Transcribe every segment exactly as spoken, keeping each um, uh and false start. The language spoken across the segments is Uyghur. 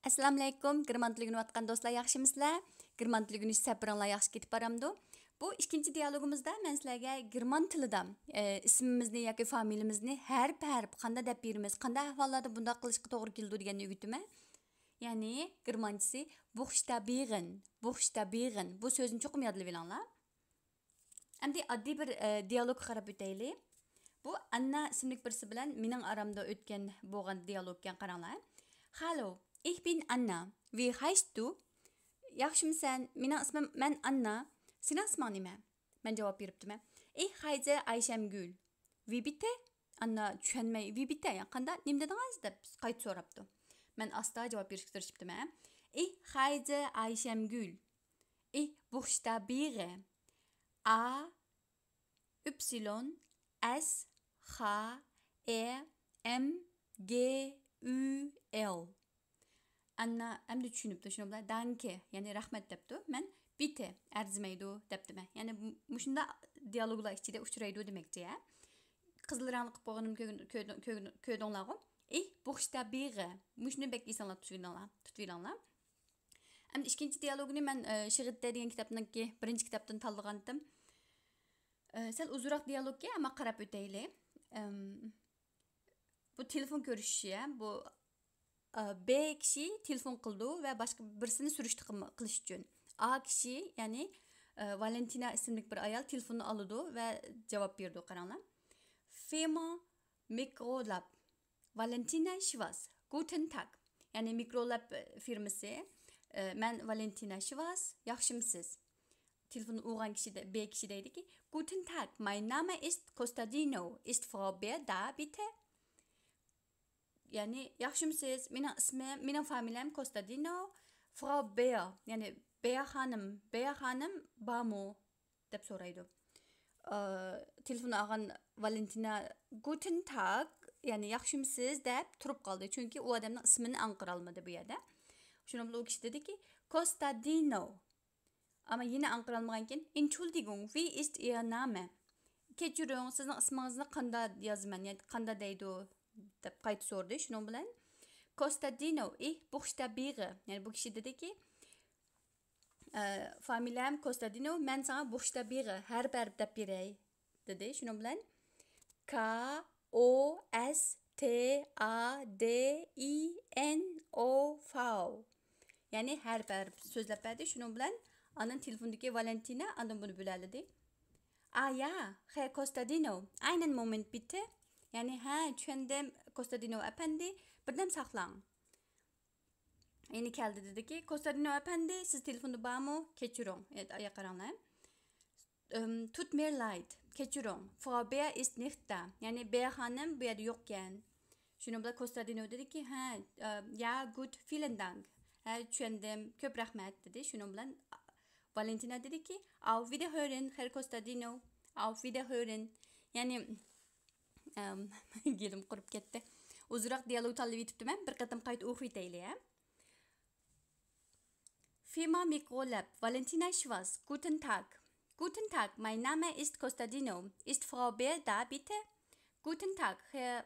ئەسسالامۇئەلەيكۇم، گېرمان تىلى ئۆگىنىۋاتقان دوستلار، ياخشىمىسىلەر؟ گېرمان تىلى ئۆگىنىش سەپىرىڭلار ياخشى كېتىپ بارامدۇ؟ بۇ ئىككىنچى دىيالوگىمىزدا مەن سىلەرگە گېرمان تىلىدا، ئە، ئىسمىمىزنى ياكى فامىلىمىزنى ھەرپ-ھەرپ قانداق دەپ بېرىمىز، قانداق ئەھۋاللاردا بۇنداق قىلىشقا توغرا كېلىدۇ دېگەننى ئۆگىتىمەن. يەنى گېرمانچىسى بۇخشتابىرېن، بۇخشتابىرېن. بۇ سۆزنى چوقۇم يادلىۋېلىڭلار. ئەمدى ئاددىي بىر، ئە، دىيالوگقا قاراپ ئۆتەيلى. بۇ ئاننا ئىسىملىك بىرسى بىلەن مېنىڭ ئارامدا ئۆتكەن، بولغان دىيالوگ ئىكەن، قاراڭلار. Hallo, ich bin Anna. Wie heißt du? ياخشىمۇ سەن؟ مېنىڭ ئىسمىم، مەن ئاننا. سېنىڭ ئىسمىڭ نېمە؟ مەن جاۋاب بېرىپتىمەن. Ich heiße Ayşemgül. Wie bitte? ئاننا چۈشەنمەي، Wie bitte؟ يا قانداق؟ نېمە دېدىڭىز؟ دەپ قايتا سوراپتۇ. مەن ئاستا جاۋاب بېرىشكە تىرىشىپتىمەن. Ich heiße Ayşemgül. Ich buchstabiere A Y S H E M G Ü L. ئاننا ئەمدى چۈشىنىپتۇ، شۇنىڭ بىلەن دانكې، يەنى رەھمەت دەپتۇ. مەن بىتې، ئەرزىمەيدۇ دەپتىمەن. يەنى مۇ-، مۇشۇنداق دىيالوگلار ئىچىدە ئۇچرايدۇ دېمەكچى، ھە. قىزىل رەڭلىك قىلىپ قويغىنىمنى كۆ-، كۆ-، كۆ-، كۆردۈڭلارغۇ؟ Ich buchstabiere. مۇشۇنى بەك ئېسىڭلاردا تۇتۇۋېلىڭلار، تۇتۇۋېلىڭلار. ئەمدى ئىككىنچى دىيالوگنى مەن، ئە، شىغىتتە دېگەن كىتابنىڭكى بىرىنچى كىتابتىن تاللىغانتىم. ئە، سەل ئۇزۇنراق دىيالوگكەن، ئەمما قاراپ ئۆتەيلى. ئەم، بۇ تېلېفون كۆرۈشۈشى، ھە، بۇ، ئە، بىر كىشى تېلېفون قىلىدۇ ۋە باشقا بىرسىنى سۈرۈشتە قىلما-، قىلىش ئۈچۈن. ئا كىشى، يەنى، ئە، ۋالېنتىنا ئىسىملىك بىر ئايال تېلېفوننى ئالىدۇ ۋە جاۋاب بېرىدۇ، قاراڭلار. فېما مىكرولاب. ۋالېنتىنا شىۋاس، گۇتېن تاگ. يەنى مىكرولاب فىرمىسى. ئە، مەن ۋالېنتىنا شىۋاس، ياخشىمۇسىز؟ تېلېفوننى ئۇرغان كىشى دە-، بىر كىشى دەيدىكى، Guten Tag, mein Name ist Kostadino. Ist Frau Beer da, bitte? يەنى، ياخشىمۇسىز؟ مېنىڭ ئىسمىم، مېنىڭ فامىلەم كوستادىنو. Frau Beer، يەنى بېيا خانىم، بېيا خانىم بارمۇ؟ دەپ سورايدۇ. ئا، تېلېفوننى ئالغان ۋالېنتىنا، Guten Tag، يەنى ياخشىمۇسىز دەپ تۇرۇپ قالدى. چۈنكى ئۇ ئادەمنىڭ ئىسمىنى ئاڭقىرالمىدى بۇ يەردە. شۇنىڭ بىلەن ئۇ كىشى دېدىكى، Kostadino. ئەمما يەنە ئاڭقىرالمىغانكىن، Entschuldigung, wie ist Ihr Name? كەچۈرۈڭ، سىزنىڭ ئىسمىڭىزنى قانداق يازىمەن، يا قانداق دەيدۇ؟ دەپ قايتا سورىدى. شۇنىڭ بىلەن، Kostadino, ich buchstabiere. يەنى بۇ كىشى دېدىكى، ئە، فامىلەم كوستادىنو، مەن ساڭا بۇخشتابىغە ھەرپ ھەرپ دەپ بېرەي، دېدى. شۇنىڭ بىلەن، K O S T A D I N O V. يەنى ھەرپ ھەرپ سۆزلەپ بەردى. شۇنىڭ بىلەن ئاندىن تېلېفوندىكى ۋالېنتىنا ئاندىن بۇنى بىلەلىدى. Ah ja, Herr Costadino, einen Moment bitte. يەنى، ھە، چۈشەندىم، كوستادىنو ئەپەندى، بىردەم ساقلاڭ. يەنە كەلدى، دېدىكى، كوستادىنو ئەپەندى، سىز تېلېفوندا بارمۇ؟ كەچۈرۈڭ. ئاياق قاراڭلار. Tut mir leid، كەچۈرۈڭ. Frau Beer ist nicht da. يەنى بېيا خانىم بۇ يەردە يوقكەن. شۇنىڭ بىلەن كوستادىنو دېدىكى، ھە، ئە، ja, gut, vielen Dank. ھە، چۈشەندىم، كۆپ رەھمەت، دېدى. شۇنىڭ بىلەن ۋالېنتىنا دېدىكى، Auf Wiederhören, Herr Costadino. Auf Wiederhören. يەنى، ئەم، گېلىم قۇرۇپ كەتتى. ئۇزۇنراق دىيالوگ تاللىۋېتىپتىمەن، بىر قېتىم قايتا ئوقۇۋېتەيلى، ھە. Firma Mikrolab, Valentina Schwarz, guten Tag. Guten Tag, mein Name ist Costadino. Ist Frau Beer da, bitte? Guten Tag, Herr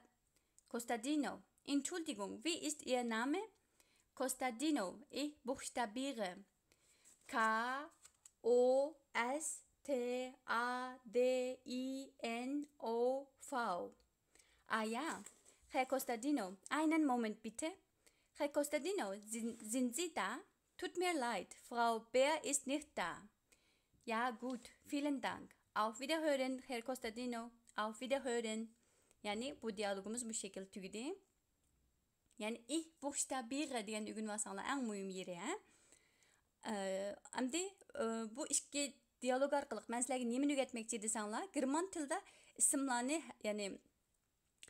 Costadino. Entschuldigung, wie ist Ihr Name? Costadino, ich buchstabiere. K O S T A D I N O V. Ah ja, Herr Costadino, einen Moment bitte. Herr Costadino, sind, sind Sie da? Tut mir leid, Frau Beer ist nicht da. Ja, gut, vielen Dank. Auf Wiederhören, Herr Costadino. Auf Wiederhören. يەنى بۇ دىيالوگىمىز مۇشۇ شەكىلدە تۈگىدى. يەنى، ئىھ بۇخشتابىغە دېگەننى ئۆگىنىۋالساڭلار ئەڭ مۇھىم يېرى، ھە؟ ئە، ئەمدى، ئە، بۇ ئىككى دىيالوگ ئارقىلىق مەن سىلەرگە نېمىنى ئۆگەتمەكچى دېسەڭلار، گېرمان تىلىدا ئىسىملارنى، يەنى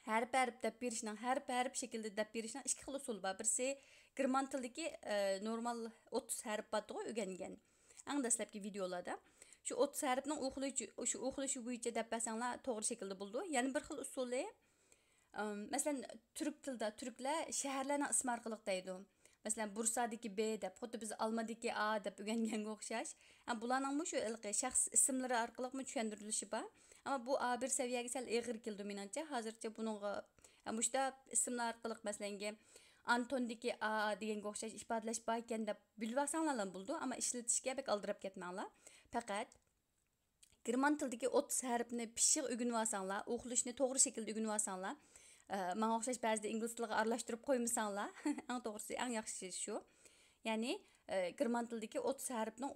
ھەرپ-ھەرپ دەپ بېرىشنىڭ، ھەرپ-ھەرپ شەكىلدە دەپ بېرىشنىڭ ئىككى خىل ئۇسۇلى بار. بىرسى گېرمان تىلىدىكى، ئە، نورمال ئوتتۇز ھەرپ بارتىغۇ ئۆگەنگەن. ئەڭ دەسلەپكى ۋىدېئولاردا. شۇ ئوتتۇز ھەرپنىڭ ئۇخلىشى، شۇ ئۇخلىشى بويىچە دەپ بەرسەڭلار توغرا شەكىلدە بولىدۇ. يەنە بىر خىل ئۇسۇلى، ئىم، مەسىلەن، تۈرك تىلىدا تۈركلەر شەھەرلەرنىڭ ئىسمى ئارقىلىق دەيدۇ. مەسىلەن، بۇرسادىكى بې دەپ، خۇددى بىز ئالمىدىكى ئا دەپ ئۆگەنگەنگە ئوخشاش. ھە، بۇلارنىڭمۇ شۇ ھېلىقى شەخس ئىسىملىرى ئارقىلىقمۇ چۈشەندۈرۈلۈشى بار. ئەمما بۇ ئا بىر سەۋىيەگە سەل ئېغىر كېلىدۇ مېنىڭچە. ھازىرچە بۇنىڭغا، ھە، مۇشۇنداق ئىسىملار ئارقىلىق، مەسىلەنگە، ئانتوندىكى ئا دېگەنگە ئوخشاش ئىپادىلەش باركەن دەپ بىلىۋالساڭلارلا بولىدۇ، ئەمما ئىشلىتىشكە بەك ئالدىراپ كەتمەڭلار. پەقەت گېرمان تىلىدىكى ئوتتۇز ھەرپنى پىششىق ئۆگىنىۋالساڭلار، ئوقۇلۇشنى توغرا شەكىلدە ئۆگىنىۋالساڭلار، ئە، ماڭا ئوخشاش بەزىدە ئىنگلىز تىلىغا ئارىلاشتۇرۇپ قويمىساڭلار، ئەڭ توغرىسى، ئەڭ ياخشىسى شۇ. يەنى، ئە، گېرمان تىلىدىكى ئوتتۇز ھەرپنىڭ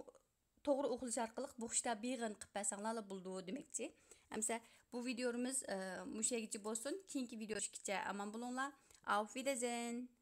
توغرا ئوقۇلۇشى ئارقىلىق بوخشتا بىغىن قىلىپ بەرسەڭلارلا بولىدۇ دېمەكچى. ئەمسە بۇ ۋىدىيومىز، ئە، مۇشۇ يەرگىچە بولسۇن. كېيىنكى ۋىدىيو كۆرۈشكىچە ئامان بولۇڭلار. Auf Wiedersehen!